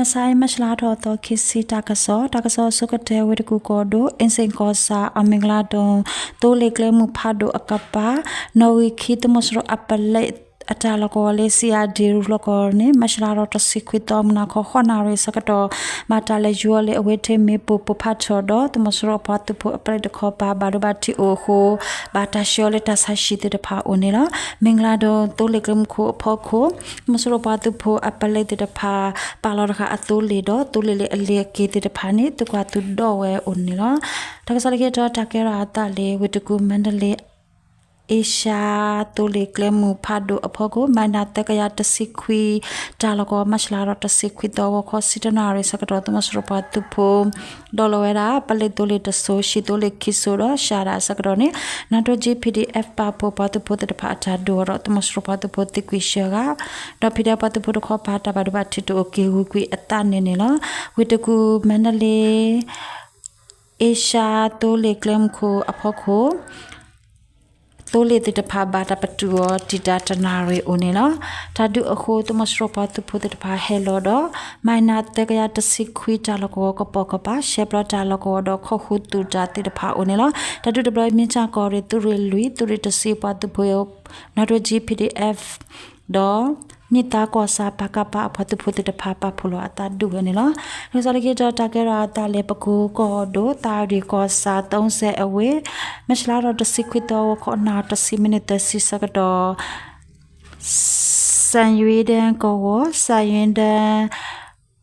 မဆါအံၤ မၢ်ၡလါထီၣ်သီ ခံဆံ တၢ်ကစီၣ်, တၢ်ကစီၣ်အဆိကတၢၢ် ဝ့ၢ်တကူၣ်ကီၢ်ဒိၣ် အ့စ့ၣ်ကီၢ်ဆၣ် အမ့ၢ်ကလါဒိၣ် သိလ့ၣ်ကျဲမုၢ်ဖးဒိၣ်အကပၤ နီၣ်ဂံၢ်ခံ သုးမီၤစိရိၤအပလဲအတၢ်လီၢ်ကဝီၤလၢ စံးအါဒ့ရူၢ်လီၢ်ကဝီၤန့ၣ် မၢ်ၡလါထီၣ်တဆံခွံသီ မုၢ်နၤခီ ဃိးနၣ်ရံၣ်ဆၢကတီၢ် ဘၣ်တၢ်လဲၤယူၤအီၤလၢအဝ့ၢ်ထံးမ့ၣ်ပိၢ်ပိၢ်ဖးထီၣ်ဒီး သုးမီၤစိရိၤအပှၤသုးဖိအပလဲတခီပၤ ဘၣ်ဒိဘၣ်ထံးအိၣ်အဃိ ဘၣ်တၢ်ဆှၢအီၤလၢတၢ်ဆါဟံၣ်သ့ၣ်တဖၣ်အအိၣ်န့ၣ်လီၤ. မ့ၢ်ကလါဒိၣ် သိလ့ၣ်ကျဲမုၢ်ခိၣ်အဖီခိၣ် သုးမီၤစိရိၤပှၤသုးဖိအပလဲသ့ၣ်တဖၣ် ပာ်လီၤတဃာ်အသိလ့ၣ်ဒီး သိလ့ၣ်လၢအလ့ၤအက့ၤသ့ၣ်တဖၣ်န့ၣ် သုးကွၢ်သုးဒီဝဲအိၣ်န့ၣ်လီၤ. တၢ်ကစီၣ်လၢခံတခါ တၢ်ကဲထီၣ်အသးလၢ ဝ့ၢ်တကူၣ် မါဒလ့ အ့ရှါ သိလ့ၣ်ကျဲမုၢ်ဖးဒိၣ်အဖီခိၣ် မံးနံးသၢကယၤတဆံခွံ တၢ်လီၢ်ကဝီၤ မၢ်ၡလါထီၣ်တဆံခွံသီ ဂီၤခီ ဆံတၢနၣ်ရံၣ်ဆၢကတီၢ် သုးမီၤစိရိၤပှၤသုးဖိ ဒီးလီၤဝဲဒၣ် ပလဲသိလ့ၣ်တစိၤ ဟံၣ်သိလ့ၣ်ခံစိၤဒီး ရှၤဒၣ်အဆၢကတီၢ်န့ၣ် နၢ်ဒိၣ်ကၠံ ပီၣ်ဒံၣ်အဲၣ် ပာ်ဖှိၣ်ပှၤသုးဖိသ့ၣ်တဖၣ်အတၢ်ဒုးအီၤဒီး သုးမီၤစိရိၤပှၤသုးဖိသံကွံာ်ယဲၢ်ဂၤ ဒီး ပီၣ်ဒံၣ်အဲၣ် ပှၤသုးဖိတခီပၤ တၢ်ဘၣ်ဒိဘၣ်ထံးတအိၣ်က့ၤဂုာ်ကွံာ်အသးန့ၣ်န့ၣ်လီၤ. ဝ့ၢ်တကူၣ် မါဒလ့ အ့ရှါ သိလ့ၣ်ကျဲမုၢ်ခိၣ်အဖီခိၣ် သိလ့ၣ်သ့ၣ်တဖၣ်ဘၣ်တၢ်ပတုာ်အီၤတံာ်တာ်တနၣ်ရံၣ်အိၣ်န့ၣ်လီၤ. တၢ်ဒုးအဃိ သုးမီၤစိရိၤပှၤသုးဖိသ့ၣ်တဖၣ်ဟဲလီၤဒီး မံးနံးသၢကယၤတဆံခွံ တၢ်လီၢ်ကဝီၤကပိာ်ကပၤ ရှဲပျီတၢ်လီၢ်ကဝီၤဒီးခိးဃူသူၣ်တၢ်သ့ၣ်တဖၣ်အိၣ်န့ၣ်လီၤ. တၢ်ဒုးတဘျီအံၤ မ့ၢ်ကၠၢ်ကီၢ်ရ့ၣ် သုးရ့ၣ်လွံၢ် သုးရ့ၣ်တဆံပှၤသုးဖိ နၢ်ဒိၣ်ကၠံ ပီၣ်ဒံၣ်အဲၣ် ဒီး မံၣ်သါကီၢ်ဆၣ် ပကဖ အပှၤသုးဖိသ့ၣ်တဖၣ် ပာ်ဖှိၣ်လီၤအသးဒုးဝဲန့ၣ်လီၤ. လံာ်စီဆှံလၢခံတခါ တၢ်ကဲထီၣ်အသးလၢ ပကိကီၢ်ဒိၣ် သးရ့ၣ်ကီၢ်ဆၣ် သီစဲအဝ့ၢ် မၢ်ၡလါထီၣ်တဆံခွံသီ ဂီၤခီ နၣ်ရံၣ်တဆံ မံးနံးသၢဆံဆၢကတီၢ် စၣ်ယွ့ဒဲကဝီၤ စၣ်ယွ့ဒဲ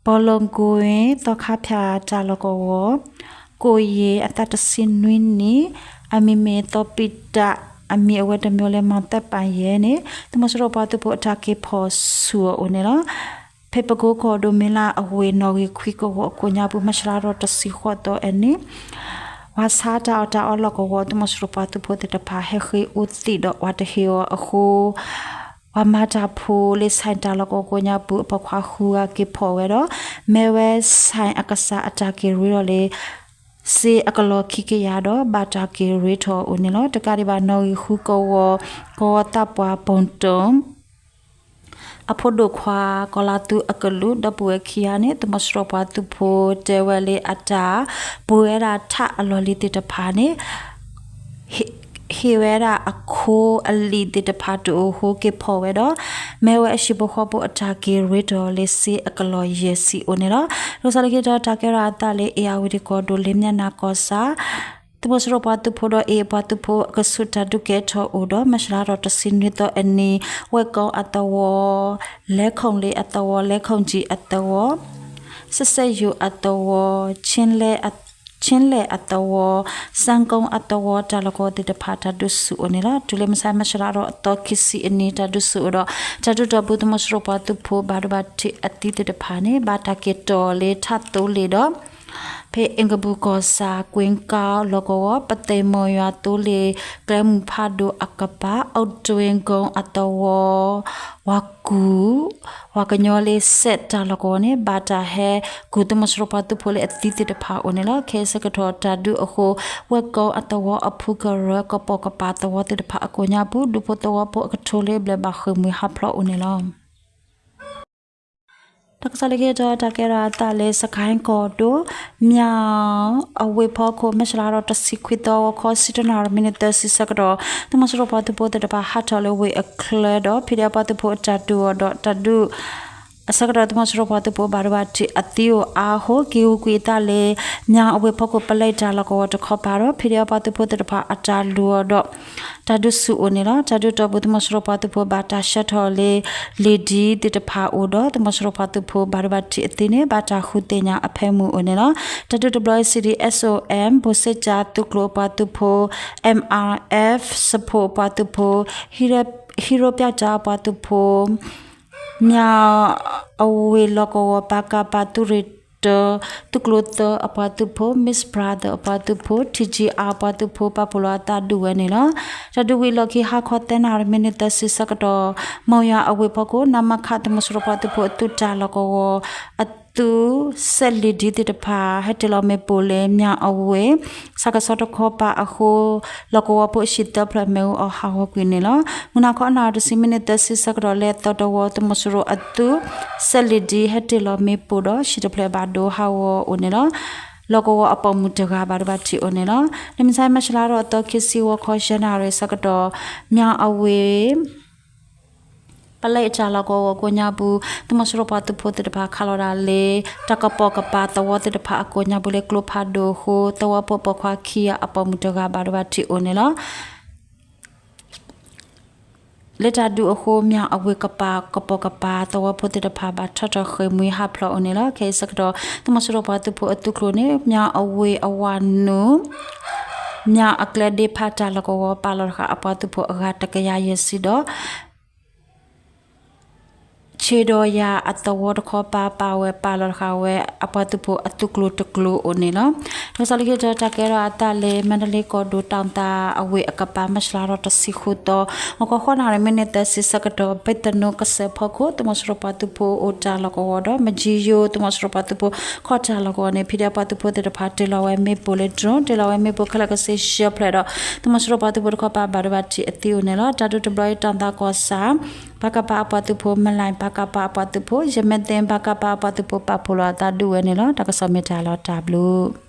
ဘီလီကိၣ် သီခါဖၠၣ်တၢ်လီၢ်ကဝီၤ ကိၣ်ယ့ၣ်အသးတဆံနွံနံၣ် အမံၤမ့ၢ်သီပံတၢ် အမံၤအဝဲတမံၤလၢ မီၤသၢပၣ်ယဲၢ်န့ၣ် သုးမီၤစိရိၤပှၤသုးဖိအတၢ်က့ၤဖီၣ်ဆူၣ်အီၤအိၣ်န့ၣ်လီၤ. ဖဲပကိကီၢ်ဒိၣ် မ့ၢ်လၢအဝ့ၢ်နီၣ်ဂံၢ်ခွံကဝီၤအကိးညါပူၤ မၢ်ၡလါထီၣ်တဆံဃိးသီအနံၤ ဝၤဆါတၢ်အီၣ်တၢ်အီလီၢ်ကဝီၤ သုးမီၤစိရိၤပှၤသုးဖိသ့ၣ်တဖၣ် ဟဲဃ့ၢ်အိၣ်သံးဒီး ဝၤတဟ့ၣ်အီၤအဃိ ပှၤမၤတၢ်ဖိလၢ ဆိုင် တၢ်လီၢ်ကဝီၤကိးညါပူၤ အပိာ်ခွါဃုဂၤက့ၤဖီၣ်ဝဲဒီး မ့ၢ်ဝဲ ဆိုင် အကစၢ်အတၢ်က့ၤရ့ဒီးလၢ စ့အကလီၢ်ခံကယၤဒီး ဘၣ်တၢ်က့ၤရ့ထီၣ်အိၣ်န့ၣ်လီၤ. တကးဒံးဘၣ် နီၣ်ဂံၢ်ဃုကဝီၤ ကဝီၤသးပှၢ် ပိၣ်တိၣ် အဖိဒိၣ်ခွါ ကီၤလါသူအကလုာ် ဒီပုၢ်ဝဲၢ်ခံဂၤန့ၣ် သုးမီၤစိရိၤပှၤသုးဖိတဲဝဲလၢ အတၢ်ပှ့ၤဝဲဒၣ်ထးအလီၢ်လံၤသ့ၣ်တဖၣ်န့ၣ် ဟ့ၣ်ဝဲဒၣ်အခိအလံာ်သ့ၣ်တဖၣ်တအိၣ်အဃိ က့ၤဖီၣ်ဝဲဒီး မ့ၢ်ဝဲအဟံၣ်ဖိဃီဖိအတၢ်က့ၤရ့ထီၣ်လၢ စ့အကလီၢ်ယဲၢ်ဆံအိၣ်န့ၣ်လီၤ. လီၤဆီလၢခံတခါ တၢ်ကဲထီၣ်အသးလၢ အ့ၣ်ယၣ်ဝတံၣ်ကီၢ်ဒိၣ် လ့ၣ်မၠဲၣ်နါကီၢ်ဆၣ် သုးမီၤစိရိၤပှၤသုးဖိဒီး အ့ၣ်ယၣ်ပှၤသုးဖိ အကဆူးတၢ်ဒုးကဲထီၣ်အိၣ်ဒီး မၢ်ၡလါထီၣ်တဆံနွံသီအနံၤ ဝဲၢ်ကိအသဝီ လဲၤခိၣ်လ့အသဝီ လဲၤခိၣ်ကၠံအသဝီ စစဲယိၤအသဝီ ဆ့လဲၣ်အသဝီ စဲကိအသဝီ တၢ်လီၢ်ကဝီၤသ့ၣ်တဖၣ် တၢ်ဒုးဆူၣ်အိၣ်န့ၣ်လီၤ. တုၤလၢမုၢ်ဆါ မၢ်ၡလါထီၣ်အသီခံဆံအနံၤ တၢ်ဒုးဆူၣ်အိၣ်ဒီး တၢ်ဒုးတီၢ်ပူၤ သုးမီၤစိရိၤပှၤသုးဖိ ဘၣ်ဒိဘၣ်ထံးအသံသ့ၣ်တဖၣ်န့ၣ် ဘၣ်တၢ်က့ၤတီၢ်လၢထးသိလ့ၣ်ဒီး ဖဲအ့ၣ်ကဘူၣ်ကီၢ်ဆၣ် ကွ့ကါလီၢ်ကဝီၤ ပသ့ၣ်မိၢ်ယွၤသိလ့ၣ် ကျဲမုၢ်ဖးဒိၣ်အကပၤ အိၣ်တ့ၣ်ကိအသဝီ ဝၤကူၣ် ဝၤကညီလ့စဲးတၢ်လီၢ်ကဝီၤန့ၣ် ဘၣ်တၢ်ဟဲကူၣ်သုးမီၤစိရိၤပှၤသုးဖိလၢအသံသ့ၣ်တဖၣ်အိၣ်န့ၣ်လီၤ. ခဲအံၤဆၢကတီၢ်တၢ်ဒုးအဃိ ဝဲၢ်ကိအသဝီအဖုကရၢ ကပိာ်ကပၤသဝီသ့ၣ်တဖၣ်အကိးညါပူၤ ဒူဖိသဝီဖိအကထိလၢဘျဲၣ်ဘၣ်ဃ့ၢ်မှံဟးဖျိးအိၣ်န့ၣ်လီၤ. တၢ်ကစီၣ်လၢခံတခါ တၢ်ကဲထီၣ်အသးလၢ စကဲၣ်ကီၢ်ဒိၣ် မၠၣ်အဝ့ၢ်ဖီခိၣ် မၢ်ၡလါထီၣ်တဆံခွံသီ ဂီၤခီ ဆံတၢနၣ်ရံၣ် မံးနံးသၢဆံဆၢကတီၢ် သုးမီၤစိရိၤပှၤသုးဖိသ့ၣ်တဖၣ် ဟးထီၣ်လၢဝ့ၢ်အချၢဒီး ဖံးဒဲးပှၤသုးဖိအတၢ်ဒုးအီၤဒီး တၢ်ဒုး အဆၢကတီၢ် သုးမီၤစိရိၤပှၤသုးဖိ ဘၣ်ဒိဘၣ်ထံးအသံအိၣ်အါအဃိ က့ၤဂုာ်ကွံာ်အသးလၢ မၠၣ်အဝ့ၢ်ဖီခိၣ် ပလဲတၢ်လီၢ်ကဝီၤတခီပၤဒီး ဖံးဒဲးပှၤသုးဖိသ့ၣ်တဖၣ် အတၢ်လူၤအီၤဒီး တၢ်ဒုးဆူၣ်အိၣ်န့ၣ်လီၤ. တၢ်ဒုးတီၢ်ပူၤ သုးမီၤစိရိၤပှၤသုးဖိ ဘၣ်တၢ်ဆှၢထီၣ်လၢ လ့ၣ်ဒံသ့ၣ်တဖၣ်အိၣ်ဒီး သုးမီၤစိရိၤပှၤသုးဖိ ဘၣ်ဒိဘၣ်ထံးအသံန့ၣ် ဘၣ်တၢ်ဃုသ့ၣ်ညါအဖၢမုၢ်အိၣ်န့ၣ်လီၤ. တၢ်ဒုးတဘျီအံၤ စံးဒံး SOM ဘိၣ်စ့ကၠၣ်သုးကျိၤပှၤသုးဖိ MRF စဖိးပှၤသုးဖိ ဟံးရိပျၢ်တၢ်ပှၤသုးဖိ မၠၣ်အဝ့ၢ်လီၢ်ကဝီၤ ပကဖ သုးရ့ၣ်တၢ သုးကျိၤသၢအပှၤသုးဖိ Mixed Brother အပှၤသုးဖိ TGR အပှၤသုးဖိ ပာ်ဖှိၣ်လီၤအသးဒုးဝဲန့ၣ်လီၤ. တၢ်ဒုးဝံၤအလီၢ်ခံ ဟါခီသၢနၣ်ရံၣ် မံးနံးသၢဆံဆၢကတီၢ် မိၢ်ယွၤအဝ့ၢ်ဖီခိၣ် နမခ သုးမီၤစိရိၤပှၤသုးဖိအသုးတၢ်လီၢ်ကဝီၤ အ သုးစဲးလံၤဒံသ့ၣ်တဖၣ် ဟဲတ့ၢ်လီၤမ့ၣ်ပိၢ်လၢ မၠၣ်အဝ့ၢ် ဆၣ်ကဆီတခီပၤအဃိ လီၢ်ကဝီၤဖိအဟံၣ်သၢဖျၢၣ်မ့ၣ်အူအီၣ်ဟးဂီၤကွံာ်န့ၣ်လီၤ. မုၢ်နၤခီအနၣ်ရံၣ်တဆံမံးနံးသၢဆံဆၢကတီၢ်လၢသီတဝီ သုးမီၤစိရိၤအသုး စဲးလံၤဒံ ဟဲတ့ၢ်လီၤမ့ၣ်ပိၢ်ဒီး ဟံၣ်တဖျၢၣ်ဘၣ်ဒိဟးဂီၤအိၣ်န့ၣ်လီၤ. လီၢ်ကဝီၤအပိာ်မုၣ်တဂၤဘၣ်ဒိဘၣ်ထံးအိၣ်န့ၣ်လီၤ. လၢမုၢ်ဆါမၢ်ၡလါထီၣ်အသီခံဆံဂီၤခီယဲၢ်နၣ်ရံၣ်ဆၢကတီၢ် မၠၣ်အဝ့ၢ် ပလဲအတၢ်လီၢ်ကဝီၤကိးညါပူၤ သုးမီၤစိရိၤပှၤသုးဖိသ့ၣ်တဖၣ်ခးလီၤဒၣ်လၢ တၢ်ကပိာ်ကပၤသဝီသ့ၣ်တဖၣ်အကိးညါပူၤလၢကျိဖးဒိၣ်အဃိ သဝီဖိပိာ်ခွါခံဂၤအပိာ်မုၣ်တဂၤဘၣ်ဒိဘၣ်ထံးအိၣ်န့ၣ်လီၤ. လၢတၢ်ဒုးအဃိ မၠၣ်အဝ့ၢ်ကပၤကပိာ်ကပၤ သဝီဖိသ့ၣ်တဖၣ်ဘၣ်ထီၣ်ထီၣ်ဃ့ၢ်မှံဟးဖျိးအိၣ်န့ၣ်လီၤ. ခဲအံၤဆၢကတီၢ် သုးမီၤစိရိၤပှၤသုးဖိအသုးကျိၤန့ၣ် မၠၣ်အဝ့ၢ်အဝၤနုာ် မၠၣ်အကျဲဒ့ဖးတၢ်လီၢ်ကဝီၤပာ်လီၤတဃာ်အပှၤသုးဖိအဂၤတကယၤယဲၢ်ဆံဒီး ဆ့ဒီးယၤအသဝီတခီပၤပာ်ဝဲပာ်လီၤတဃာ်ဝဲ အပှၤသုးဖိအသုးကျိၤတကျိၤအိၣ်န့ၣ်လီၤ. တၢ်ကစီၣ်လၢခံတခါ တၢ်ကဲထီၣ်အသးလၢ မါဒလ့ကီၢ်ဒိၣ်တၢ်သးအဝ့ၢ်အကပၤ မၢ်ၡလါထီၣ်တဆံဃုသီ ဂီၤခီဃိးနၣ်ရံၣ်မံးနံးသၢဆံဆၢကတီၢ် ဘ့းသနူကစၢၢ်ဖီခိၣ် သုးမီၤစိရိၤပှၤသုးဖိအိၣ်တၢ်လီၢ်ကဝီၤဒီး မကၠံယိၤ သုးမီၤစိရိၤပှၤသုးဖိခီၣ်တၢ်လီၢ်ကဝီၤန့ၣ် ဖံးဒဲးပှၤသုးဖိသ့ၣ်တဖၣ်တ့ၢ်လီၤဝဲမ့ၣ်ပိၢ်လၢ drone တ့ၢ်လီၤဝဲမ့ၣ်ပိၢ်ခဲလၢာ်ကဆ့ယဲၢ်ဖျၢၣ်ဒီး သုးမီၤစိရိၤပှၤသုးဖိတခီပၤဘၣ်ဒိဘၣ်ထံးအသံအိၣ်န့ၣ်လီၤ. တၢ်ဒုးတဘျီအံၤတၢ်သးကီၢ်ဆၣ် ပကဖ အပှၤသုးဖိ မလၢ် ပကဖ အပှၤသုးဖိ ယမဲာ်သ့ ပကဖ အပှၤသုးဖိပာ်ဖှိၣ်လီၤအသးဒုးဝဲန့ၣ်လီၤ. တၢ်ကစီၣ်မ့ၢ်တၢ်လီၤတၢ်ဘျုး